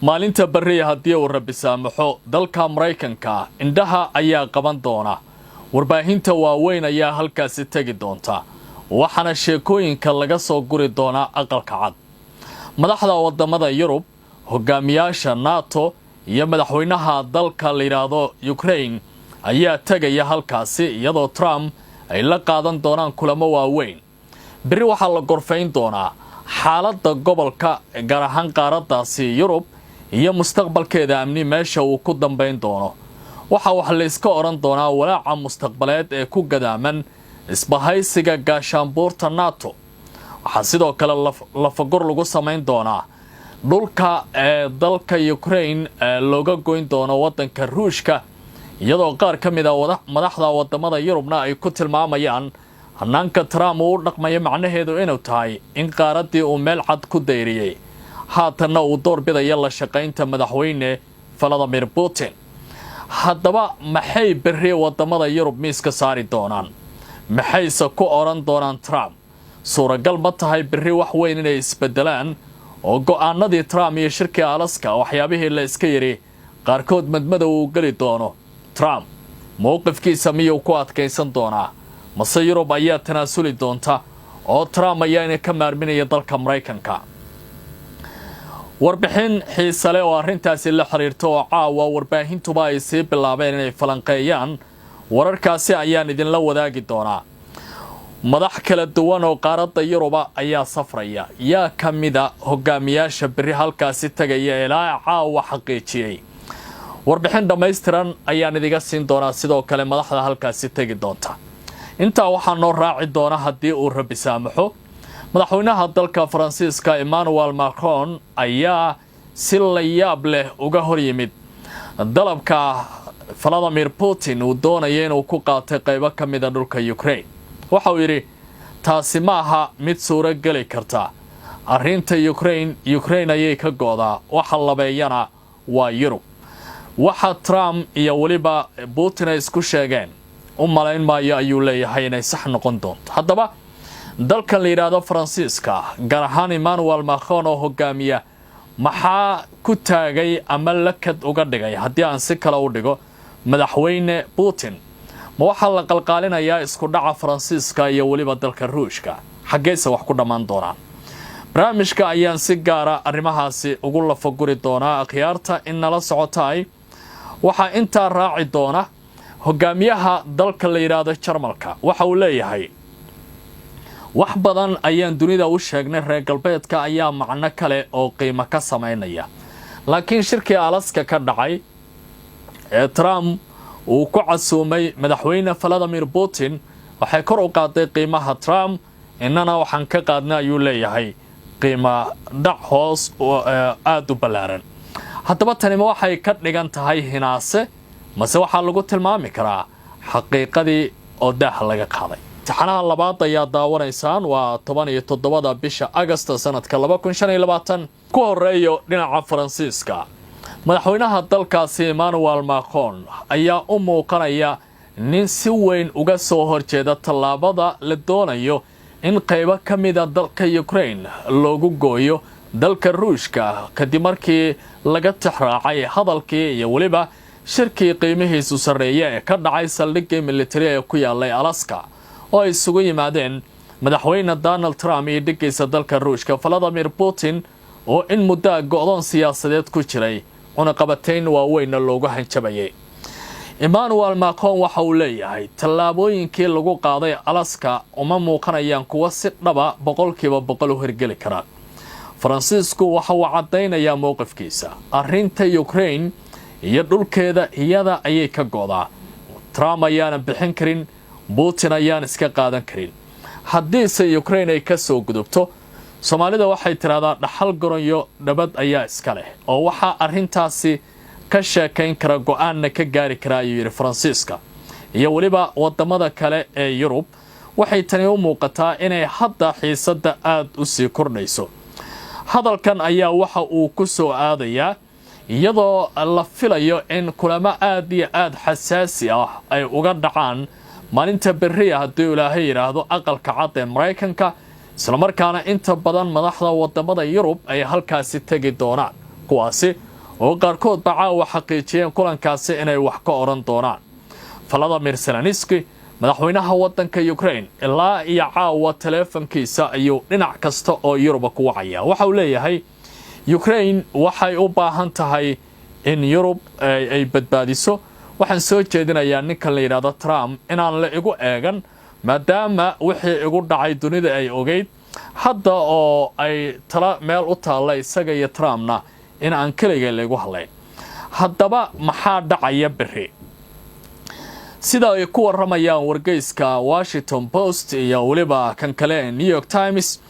Maalinta berriya, haddii uu Rabbi saamaxo, dalka Maraykanka indhaha ayaa qaban doona. Warbaahinta waaweyn ayaa halkaasi tegi doonta, waxaana sheekooyinka laga soo guri doonaa Aqalka Cad. Madaxda wadamada Yurub, hogaamiyaasha NATO iyo madaxweynaha dalka la yidhaahdo Ukraine ayaa tegaya halkaasi, iyadoo Trump ay la qaadan doonaan kulamo waaweyn. Berri waxaa la gorfayn doonaa xaaladda gobolka, gaar ahaan qaaraddaasi Yurub, iyo mustaqbalkeeda amni meesha uu ku dambayn doono. Waxaa wax layska odhan doonaa walaaca mustaqbaleed ee ku gadaaman isbahaysiga gaashaanbuurta NATO. Waxaa sidoo kale lafagur lagu samayn doonaa dhulka ee dalka Ukraine looga goyn doono waddanka Ruushka, iyadoo qaar ka mid a madaxda wadamada Yurubna ay ku tilmaamayaan hanaanka Trump uu u dhaqmayo macnaheedu inuu tahay in qaaraddii uu meel cad ku dayriyey, haatanna uu door bidaya la shaqaynta madaxweyne Valadimir Putin. Haddaba, maxay berri wadamada Yurub miiska saari doonaan? Maxayse ku odhan doonaan Trump? Suuragal ma tahay berri wax weyn inay isbedelaan oo go'aanadii Trump iyo shirkii Alaska waxyaabihii la iska yidhi qaarkood madmadow uu geli doono? Trump mowqifkiisa miyuu ku adkaysan doonaa, mase Yurub ayaa tanaasuli doonta oo Trump ayaana ka maarminaya dalka Maraykanka? Warbixin xiise leh oo arrintaasi la xiriirta oo caawa warbaahintuba ay sii bilaabeen inay falanqeeyaan wararkaasi ayaan idinla wadaagi doonaa. Madax kala duwan oo qaaradda Yuruba ayaa safraya. Yaa ka mida hogaamiyaasha berri halkaasi tegaya ilaa caawa xaqiijiyey? Warbixin dhammaystiran ayaan idiga siin doonaa, sidoo kale madaxda halkaasi tegi doonta. Intaa waxaa noo raaci doona, haddii uu Rabbi saamaxo, madaxweynaha dalka Faransiiska Emmanuel Macron ayaa si la yaab leh uga hor yimid dalabka Valadimir Putin uu doonaya inuu ku qaatay qaybo ka mida dhulka Ukraine. Waxa uu yidhi, taasi ma aha mid suuro geli karta. Arrinta Ukraine, Ukraine ayay ka go'daa, waxa labeeyana waa Yurub. Waxa Trump iyo weliba Putin ay isku sheegeen u malayn maayo, ayuu leeyahay, inay sax noqon doonto. Haddaba, dalkan la yidhaahdo Faransiiska, gaar ahaan Emmanuel Macron oo hogaamiya, maxaa ku taagay ama lakad uga dhigay, haddii aan si kale u dhigo, madaxweyne Putin? Ma waxaa la qalqaalinayaa isku dhaca Faransiiska iyo weliba dalka Ruushka? Xaggeese wax ku dhammaan doonaan? Barnaamijka ayaan si gaara arrimahaasi ugu lafaguri doonaa. Akhyaarta in nala socotaay, waxaa intaa raaci doona hogaamiyaha dalka la yidhaahdo Jarmalka. Waxa uu leeyahay, wax badan ayaan dunida u sheegnay, reer galbeedka ayaa macno kale oo qiimo ka samaynaya, laakiin shirkii Alaska ka dhacay ee Trump uu ku casuumay madaxweyne Valadimir Putin waxay kor u qaaday qiimaha Trump, innana waxaan ka qaadnay, ayuu leeyahay, qiimo dhac hoos oo aada u ballaaran. Haddaba, tanima waxay ka dhigan tahay hinaase, mase waxaa lagu tilmaami karaa xaqiiqadii oo daaha laga qaaday? Taxanaha labaad ayaa daawanaysaan. Waa 17-da bisha Agasta sanadka 2025. Ku horeeyo dhinaca Faransiiska. Madaxweynaha dalkaasi Emmanuel Macron ayaa u muuqanaya nin si weyn uga soo horjeeda tallaabada la doonayo in qaybo ka mida dalka Ukraine loogu gooyo dalka Ruushka, kadib markii laga tixraacay hadalkii iyo weliba shirkii qiimihiisu sarreeya ee ka dhacay saldhiggii militari ee ku yaalay Alaska, oo ay isugu yimaadeen madaxweyne Donald Trump iyo dhiggiisa dalka Ruushka Valadimir Putin, oo in muddoa go'doon siyaasadeed ku jiray, cunaqabatayn waaweynna loogu hanjabayay. Emmanuel Macron waxa uu leeyahay, tallaabooyinkii lagu qaaday Alaska uma muuqanayaan kuwo si dhaba 100% u hirgeli karaan. Faransiisku waxa uu caddaynayaa mowqifkiisa: arrinta Ukraine iyo dhulkeeda iyada ayay ka go'daa. Trump ayaana bixin karin, Putin ayaan iska qaadan karin. Haddiise Ukraine ay ka soo gudubto, Soomaalida waxay tidhahdaa, dhaxal goronyo dhabad ayaa iska leh, oo waxaa arrintaasi ka sheekayn kara, go'aanna ka gaari kara, ayuu yidhi, Faransiiska iyo weliba wadamada kale ee Yurub. Waxay tani u muuqataa inay hadda xiisadda aada u sii kordhayso. Hadalkan ayaa waxa uu ku soo aadayaa iyadoo la filayo in kulamo aada iyo aada xasaasi ah ay uga dhacaan maalinta berriya, haddii Ilaahay yidhaahdo, Aqalka Cad ee Maraykanka, islamarkaana inta badan madaxda wadamada Yurub ay halkaasi tegi doonaan, kuwaasi oo qaarkoodba caawa xaqiijiyeen kulankaasi inay wax ka odhan doonaan. Valadimir Zelenski, madaxweynaha waddanka Ukraine, ilaa iyo caawa taleefankiisa ayuu dhinac kasta oo Yuruba ku wacaya. Waxa uu leeyahay Ukraine waxay u baahan tahay in Yurub ay badbaadiso. Waxaan soo jeedinayaa ninkan la yidhaahdo Trump inaan la igu eegan, maadaama wixii igu dhacay dunida ay ogeyd. Hadda oo ay tala meel u taalla isaga iyo Trumpna, in aan keligay laygu hadlayn. Haddaba maxaa dhacaya berri? Sida ay ku waramayaan wargeyska Washington Post iyo weliba kan kale ee New York Times,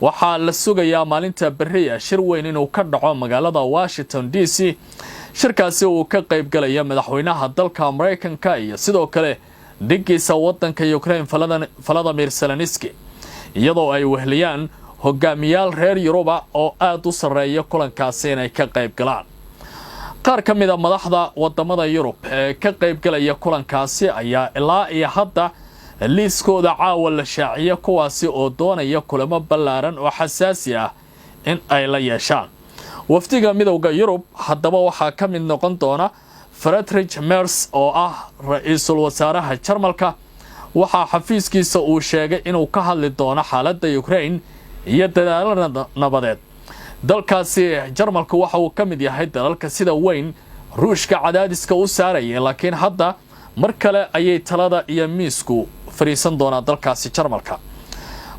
waxaa la sugayaa maalinta berriya shir weyn inuu ka dhaco magaalada Washington DC. Shirkaasi uu ka qaybgalaya madaxweynaha dalka Maraykanka iyo sidoo kale dhigiisa wadanka Ukraine, Valadimir Zelenski, iyadoo ay wehliyaan hogaamiyaal reer Yuruba oo aada u sarreeya kulankaasi inay ka qayb galaan. Qaar ka mida madaxda wadamada Yurub ee ka qaybgalaya kulankaasi ayaa ilaa iyo hadda liiskooda caawa la shaaciya, kuwaasi oo doonaya kulamo ballaaran oo xasaasi ah in ay la yeeshaan wafdiga Midowda Yurub. Haddaba waxaa ka mid noqon doona Friedrich Merz oo ah ra-iisul wasaaraha Jarmalka. Waxaa xafiiskiisa uu sheegay inuu ka hadli doono xaaladda Ukraine iyo dadaalo nabadeed. Dalkaasi Jarmalku waxa uu ka mid yahay dalalka sida weyn Ruushka cadaadiska u saaraya, laakiin hadda mar kale ayay talada iyo miisku fadhiisan doonaa dalkaasi Jarmalka.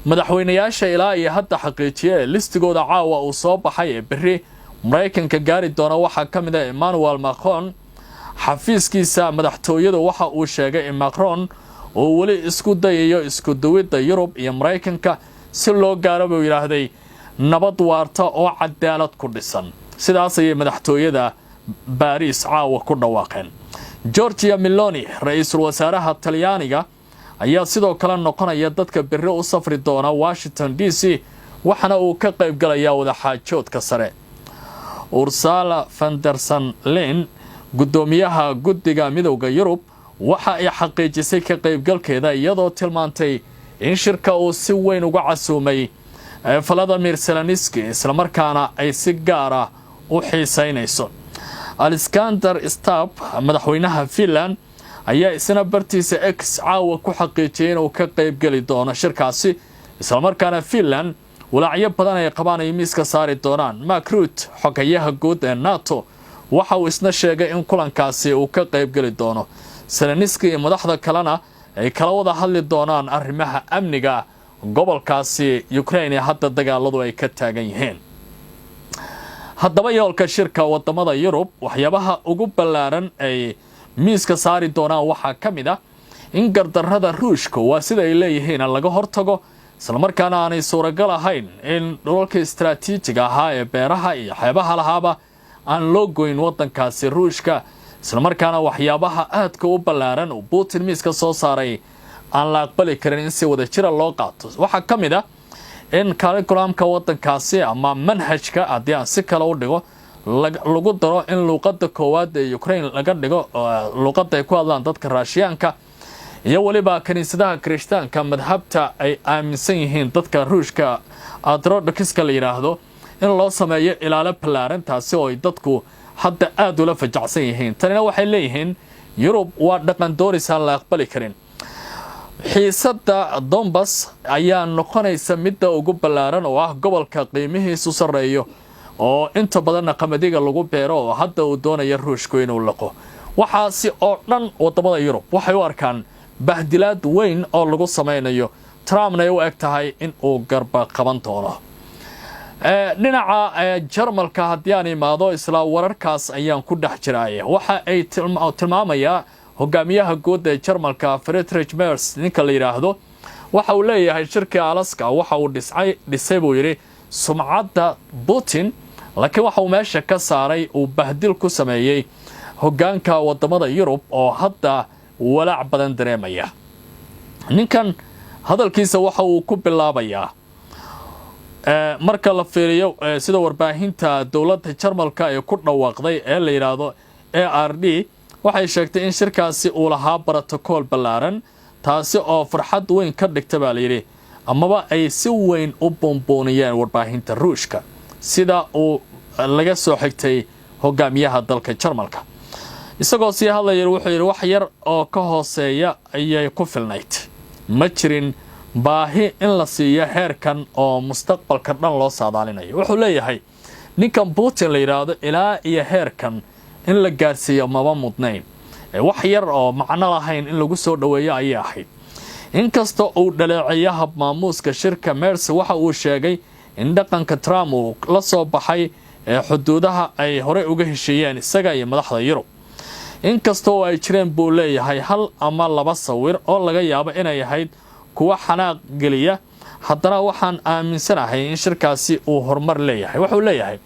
Madaxweynayaasha ilaa iyo hadda xaqiijiya ee listigooda caawa uu soo baxay ee berri Maraykanka gaari doona waxaa ka mid ah Emmanuel Macron. Xafiiskiisa madaxtooyadu waxa uu sheegay in Macron uu weli isku dayayo isku duwidda Yurub iyo Maraykanka si loo gaaro, buu yidhaahday, nabad waarta oo cadaalad ku dhisan. Sidaas ayay madaxtooyada Baariis caawa ku dhawaaqeen. Giorgia Meloni, ra-iisul wasaaraha Talyaaniga, ayaa sidoo kale noqonaya dadka berri u safri doona Washington DC, waxaana uu ka qayb galayaa wadaxaajoodka sare. Ursula von der Leyen, guddoomiyaha guddiga Midowda Yurub, waxa ay xaqiijisay ka qaybgalkeeda, iyadoo tilmaantay in shirka uu si weyn uga casuumay Valadimir Zelenski, islamarkaana ay si gaara u xiisaynayso. Alexander Stubb, madaxweynaha Finland, ayaa isna bartiisa X caawa ku xaqiijiyay inuu ka qaybgeli doono shirkaasi, islamarkaana Finland walaacyo badan ay qabaan ay miiska saari doonaan. Mark Rutte, xogayaha guud ee NATO, waxa uu isna sheegay in kulankaasi uu ka qaybgeli doono. Zelenski iyo madaxda kalena ay kala wada hadli doonaan arrimaha amniga gobolkaasi Ukraine ee hadda dagaaladu ay ka taagan yihiin. Haddaba yoolka shirka wadamada Yurub, waxyaabaha ugu ballaaran ay miiska saari doonaan waxaa ka mid ah in gardarrada Ruushka, waa sida ay leeyihiin, laga hortago, islamarkaana aanay suuragal ahayn in dhulalka istaraatiijiga ahaa ee beeraha iyo xeebaha lahaaba aan loo goyn wadankaasi Ruushka, islamarkaana waxyaabaha aadka u ballaaran uu Putin miiska soo saaray aan la aqbali karin in si wada jira loo qaato. Waxaa ka mid ah in curriculumka wadankaasi ama manhajka, haddii aan si kale u dhigo, lagu daro in luuqada koowaad ee Ukraine laga dhigo luuqada ay ku hadlaan dadka Raashiyaanka, iyo weliba kiniisadaha Kirishtaanka madhabta ay aaminsan yihiin dadka Ruushka, Orthodoxiska la yidhaahdo, in loo sameeyo ilaalo ballaaran, taasi oo ay dadku hadda aada ula fajacsan yihiin. Tanina waxay leeyihiin Yurub waa dhaqan dooris aan la aqbali karin. Xiisadda Donbas ayaa noqonaysa midda ugu ballaaran, oo ah gobolka qiimihiisu sarreeyo oo inta badanna qamadiga lagu beero, oo hadda uu doonayo Ruushku inuu laqo. Waxaasi oo dhan wadamada Yurub waxay u arkaan bahdilaad weyn oo lagu samaynayo, Trumpna ay u eg tahay in uu garba qaban doono. Dhinaca Jarmalka haddii aan imaado, isla wararkaas ayaan ku dhex jiraay. Waxa ay tilmaamayaa hogaamiyaha guud ee Jarmalka, Friedrich Merz ninka la yidhaahdo, waxa uu leeyahay shirkii Alaska waxa uu dhisay dhisay, buu yidhi, sumcadda Putin, laakiin waxa uu meesha ka saaray, uu bahdil ku sameeyey hogaanka wadamada Yurub oo hadda walaac badan dareemaya. Ninkan hadalkiisa waxa uu ku bilaabayaa, marka la fiiriyo sida warbaahinta dowladda Jarmalka ee ku dhawaaqday ee la yidhaahdo ARD, waxay sheegtay in shirkaasi uu lahaa brotocool ballaaran, taasi oo farxad weyn ka dhigta, baa layidhi, amaba ay si weyn u buunbuuniyeen warbaahinta Ruushka, sida uu laga soo xigtay Hogaamiyaha dalka Jarmalka isagoo sii hadlaya wuxuu yidhi: "Wax yar oo ka hooseeya ayay ku filnayd. Ma jirin baahi in la siiyo heerkan oo mustaqbalka dhan loo saadaalinayo." Wuxuu leeyahay ninkan Putin la yidhaahdo ilaa iyo heerkan in la gaarsiiyo maba mudnayn, wax yar oo macno lahayn in lagu soo dhoweeyo ayay ahayd. Inkasta uu dhaleeceeya habmaamuuska shirka, Merz waxa uu sheegay in dhaqanka Trump uu la soo baxay ee xuduudaha ay horey uga heshiiyeen isaga iyo madaxda Yurub. Inkasta oo ay jireen, buu leeyahay, hal ama laba sawir oo laga yaabo inay ahayd kuwa xanaaq geliya, haddana waxaan aaminsanahay in shirkaasi uu horumar leeyahay. Wuxuu leeyahay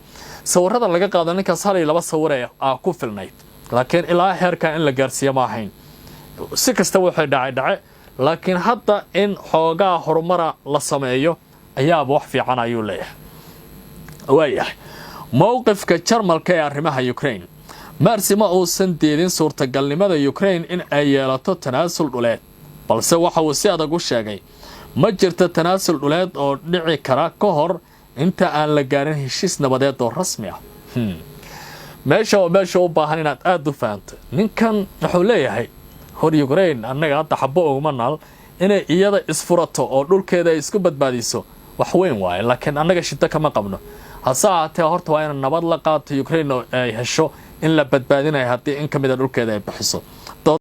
sawirada laga qaado ninkaas hal iyo laba sawir ee ah ku filnayd, laakiin ilaa heerkan in la gaarsiiyo ma ahayn. Si kasta waxay dhacay dhace, laakiin hadda in xoogaa horumara la sameeyo ayaaba wax fiican, ayuu leeyahay. Waayahay, mowqifka Jarmalka ee arrimaha Ukraine. Merz ma uusan diidin suurtagalnimada Ukraine in ay yeelato tanaasul dhuleed, balse waxa uu si adag u sheegay: ma jirto tanaasul dhuleed oo dhici kara ka hor inta aan la gaarin heshiis nabadeed oo rasmi ah. Meesha oo meesha u baahan inaad aada u fahanto. Ninkan wuxuu leeyahay hor Ukraine annaga hadda xabo uguma naal. Inay iyada isfurato oo dhulkeeda ay isku badbaadiso wax weyn waaye, laakiin annaga shito kama qabno. Hase ahaatee, horta waa ina nabad la qaato Ukraine oo ay hesho in la badbaadinayo haddii in ka mida dhulkeeda ay bixiso.